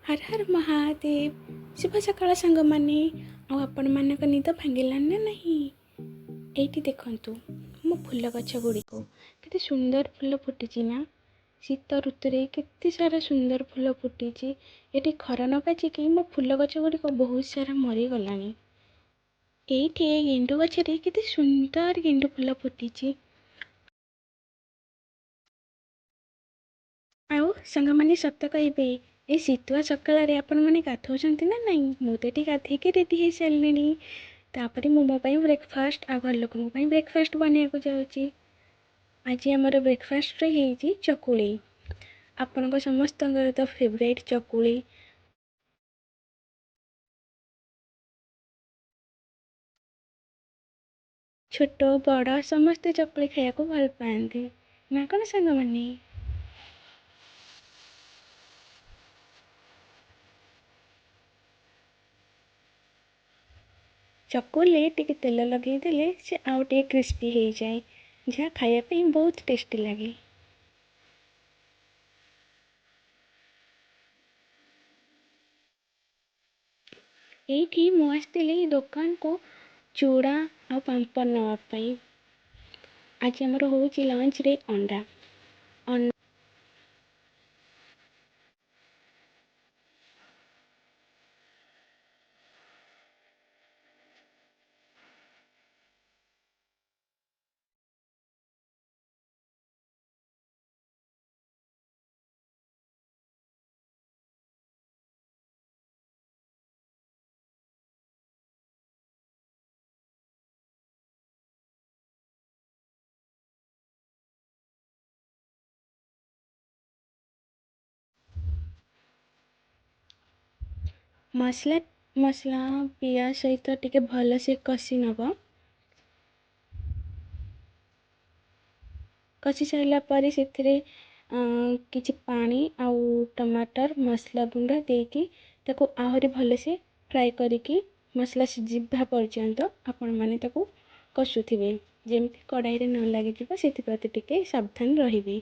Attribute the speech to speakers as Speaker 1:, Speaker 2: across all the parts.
Speaker 1: ହର ହର ମହାଦେବ। ଶୁଭ ସକାଳ ସାଙ୍ଗମାନେ। ଆଉ ଆପଣମାନଙ୍କ ନିଦ ଭାଙ୍ଗିଲାଣି ନା ନାହିଁ? ଏଇଠି ଦେଖନ୍ତୁ ମୋ ଫୁଲ ଗଛ ଗୁଡ଼ିକୁ, କେତେ ସୁନ୍ଦର ଫୁଲ ଫୁଟିଛି ନା? ଶୀତ ଋତୁରେ କେତେ ସାରା ସୁନ୍ଦର ଫୁଲ ଫୁଟିଛି। ଏଠି ଖରା ନ ବାଜିକି ମୋ ଫୁଲ ଗଛ ଗୁଡ଼ିକ ବହୁତ ସାରା ମରିଗଲାଣି। ଏଇଠି ଏଇ ଗେଣ୍ଡୁ ଗଛରେ କେତେ ସୁନ୍ଦର ଗେଣ୍ଡୁ ଫୁଲ ଫୁଟିଛି। ଆଉ ସାଙ୍ଗମାନେ, ସତ କହିବେ, ଏ ଶୀତୁଆ ସକାଳରେ ଆପଣମାନେ ଗାଧୋଉଛନ୍ତି ନା ନାହିଁ? ମୁଁ ତ ଏଠି ଗାଧେଇକି ରେଡ଼ି ହେଇସାରିଲିଣି। ତାପରେ ମୁଁ ମୋ ପାଇଁ ବ୍ରେକଫାଷ୍ଟ ଆଉ ଘର ଲୋକଙ୍କ ପାଇଁ ବ୍ରେକଫାଷ୍ଟ ବନେଇବାକୁ ଯାଉଛି। ଆଜି ଆମର ବ୍ରେକଫାଷ୍ଟରେ ହେଇଛି ଚକୁଳି। ଆପଣଙ୍କ ସମସ୍ତଙ୍କର ତ ଫେଭରାଇଟ୍ ଚକୁଳି। ଛୋଟ ବଡ଼ ସମସ୍ତେ ଚକୁଳି ଖାଇବାକୁ ଭଲ ପାଆନ୍ତି ନା କ'ଣ ସାଙ୍ଗମାନେ? ଚକୁଳିରେ ଟିକେ ତେଲ ଲଗେଇଦେଲେ ସେ ଆଉ ଟିକେ କ୍ରିସ୍ପି ହେଇଯାଏ, ଯାହା ଖାଇବା ପାଇଁ ବହୁତ ଟେଷ୍ଟି ଲାଗେ। ଏଇଠି ମୁଁ ଆସିଥିଲି ଦୋକାନକୁ ଚୁଡ଼ା ଆଉ ପାମ୍ପଡ଼ ନେବା ପାଇଁ। ଆଜି ଆମର ହେଉଛି ଲଞ୍ଚରେ ଅଣ୍ଡା। ମସଲା ପିଆଜ ସହିତ ଟିକେ ଭଲସେ କଷି ନେବ। କଷି ସାରିଲା ପରେ ସେଥିରେ କିଛି ପାଣି ଆଉ ଟମାଟର, ମସଲା ଗୁଣ୍ଡ ଦେଇକି ତାକୁ ଆହୁରି ଭଲସେ ଫ୍ରାଏ କରିକି ମସଲା ସିଝିବା ପର୍ଯ୍ୟନ୍ତ ଆପଣମାନେ ତାକୁ କଷୁଥିବେ। ଯେମିତି କଡ଼ାଇରେ ନ ଲାଗିଯିବ, ସେଥିପ୍ରତି ଟିକେ ସାବଧାନ ରହିବେ।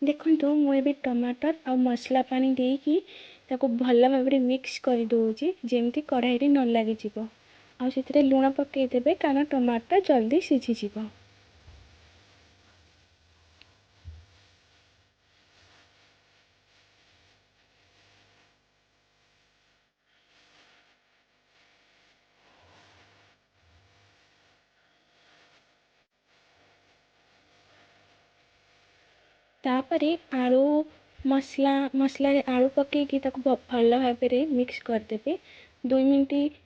Speaker 1: ଦେଖନ୍ତୁ, ମୁଁ ଏବେ ଟମାଟର ଆଉ ମସଲା ପାଣି ଦେଇକି ତାକୁ ଭଲ ଭାବରେ ମିକ୍ସ କରିଦେଉଛି, ଯେମିତି କଢ଼ାଇରେ ନ ଲାଗିଯିବ। ଆଉ ସେଥିରେ ଲୁଣ ପକାଇଦେବେ, କାରଣ ଟମାଟୋ ଜଲ୍ଦି ସିଝିଯିବ। ତାପରେ ଆଳୁ ମସଲାରେ ଆଳୁ ପକାଇକି ତାକୁ ଭଲ ଭାବରେ ମିକ୍ସ କରିଦେବେ। 2 ମିନିଟ୍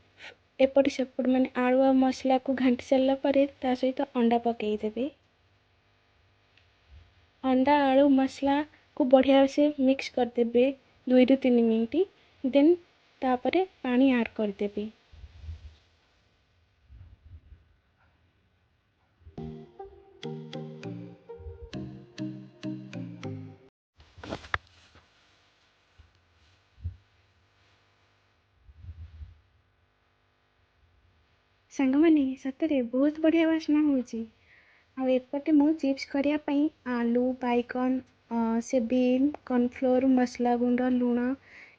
Speaker 1: ଏପଟ ସେପଟ, ମାନେ ଆଳୁ ଆଉ ମସଲାକୁ ଘାଣ୍ଟି ସାରିଲା ପରେ ତା ସହିତ ଅଣ୍ଡା ପକାଇଦେବେ। ଅଣ୍ଡା, ଆଳୁ, ମସଲାକୁ ବଢ଼ିଆ ସେ ମିକ୍ସ କରିଦେବେ 2ରୁ 3 ମିନିଟ୍। ଦେନ୍ ତାପରେ ପାଣି ଆଡ଼୍ କରିଦେବେ। ସାଙ୍ଗମାନେ, ସତରେ ବହୁତ ବଢ଼ିଆ ବାସ୍ନା ହେଉଛି। ଆଉ ଏପଟେ ମୁଁ ଚିପ୍ସ କରିବା ପାଇଁ ଆଳୁ, ବାଇଗଣ, ସେ ବିନ୍, କର୍ଣ୍ଣଫ୍ଲୋର୍, ମସଲା ଗୁଣ୍ଡ, ଲୁଣ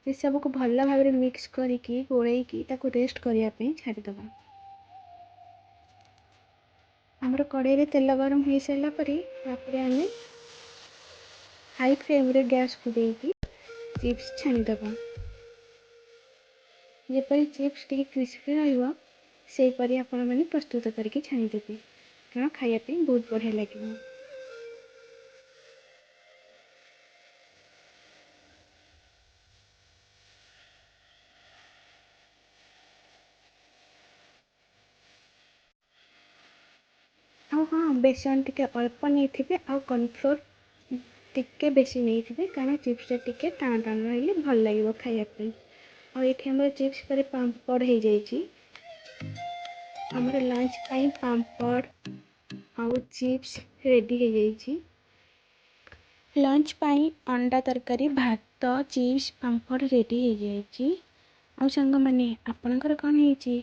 Speaker 1: ଏସବୁକୁ ଭଲ ଭାବରେ ମିକ୍ସ କରିକି, ଗୋଳେଇକି ତାକୁ ରେଷ୍ଟ କରିବା ପାଇଁ ଛାଡ଼ିଦେବା। ଆମର କଡ଼େଇରେ ତେଲ ଗରମ ହୋଇସାରିଲା ପରେ ତାପରେ ଆମେ ହାଇ ଫ୍ଲେମ୍ରେ ଗ୍ୟାସ୍କୁ ଦେଇକି ଚିପ୍ସ ଛାଣିଦେବା। ଯେପରି ଚିପ୍ସ ଟିକେ କ୍ରିସ୍ପି ରହିବ, ସେହିପରି ଆପଣମାନେ ପ୍ରସ୍ତୁତ କରିକି ଛାଣିଦେବେ, କାରଣ ଖାଇବା ପାଇଁ ବହୁତ ବଢ଼ିଆ ଲାଗିବ। ଆଉ ହଁ, ବେସନ ଟିକେ ଅଳ୍ପ ନେଇଥିବେ ଆଉ କର୍ଣ୍ଣଫ୍ଲୋର୍ ଟିକେ ବେଶୀ ନେଇଥିବେ, କାରଣ ଚିପ୍ସଟା ଟିକେ ଟାଣ ଟାଣ ରହିଲେ ଭଲ ଲାଗିବ ଖାଇବା ପାଇଁ। ଆଉ ଏଇଠି ଆମର ଚିପ୍ସ ପରେ ପାମ୍ପଡ଼ ହେଇଯାଇଛି। ଆମର ଲଞ୍ଚ ପାଇଁ ପାମ୍ପଡ଼ ଆଉ ଚିପ୍ସ ରେଡ଼ି ହେଇଯାଇଛି। ଲଞ୍ଚ ପାଇଁ ଅଣ୍ଡା ତରକାରୀ, ଭାତ, ଚିପ୍ସ, ପାମ୍ପଡ଼ ରେଡ଼ି ହେଇଯାଇଛି। ଆଉ ସାଙ୍ଗମାନେ, ଆପଣଙ୍କର କ'ଣ ହେଇଛି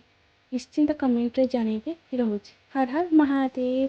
Speaker 1: ନିଶ୍ଚିନ୍ତ କମେଣ୍ଟରେ ଜଣାଇବେ। ରହୁଛି, ହର ହର ମହାଦେବ।